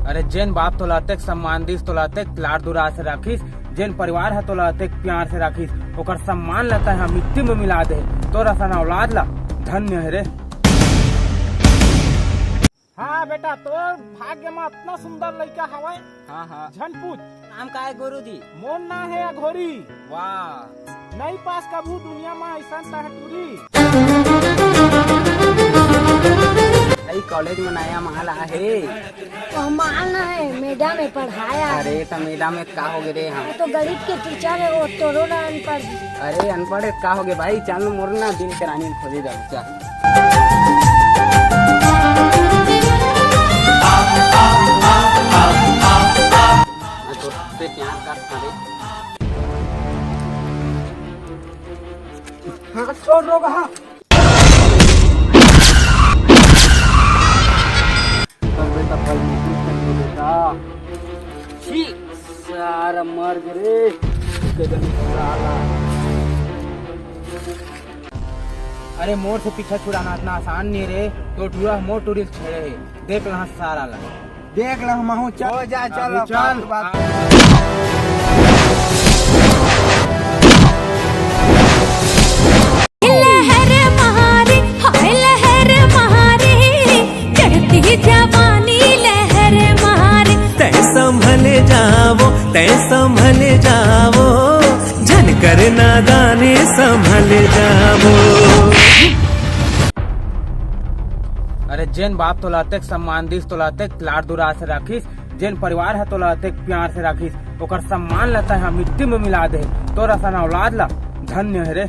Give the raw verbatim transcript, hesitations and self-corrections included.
अरे जेन बाप तोला अतेक सम्मान दिस, तोला अतेक लाड़ दुलार से राखिस, जेन परिवार ह तोला अतेक प्यार से राखिस, ओकर सम्मान ल तैं ह मिट्टी में मिला दे। तोर असन औलाद ला धन्य हे रे। हाँ बेटा, तोर भाग्य में अतना सुंदर लइका हवय। हाँ, हाँ। झन पूछ। नाम का हे गुरुजी? मोर नाम हे अघोरी। वाह। नई पास कभू दुनिया में अइसन तह टूरी। भाई, कॉलेज में नया माल आहे। वो माल ना हे, मैडम हे पढ़ाया। अरे, त मैडम हे, का होगे रे? हम तो गणित के टीचर हे, वो तोरो ना अनपढ़। अरे, अनपढ़ हे, का होगे भाई? चल, मोर ना दिल के रानी खोजे जाबो, चल। मैं तोर से प्यार करत हँव रे। हाँ, छोड़ दो कहाँ? कर बेटा, भाई, मत कर बेटा। छी, सारा मर गे रे। के जन साला। अरे, मोर से पीछा छुड़ाना अतना आसान नइ रे। तोर टूरा मोर टूरी ल छेड़े हे। देख लहा सारा ला। देख लहा महूँ, चल। हो जा, चल, अभी चल। बात, बात। लहर मारे, हाय लहर मारे, चढ़ती जवानी लहर मारे। तैं संभल जावो, तैं संभल जावो, झन कर नादानी संभल जावो। अरे जेन बाप तोला अतेक सम्मान दिस, तोला अतेक लाड़ दुलार से राखिस, जेन परिवार ह तोला अतेक प्यार से राखिस, ओकर सम्मान ल तैं ह मिट्टी में मिला दे। तोर असन औलाद ला धन्य हे रे।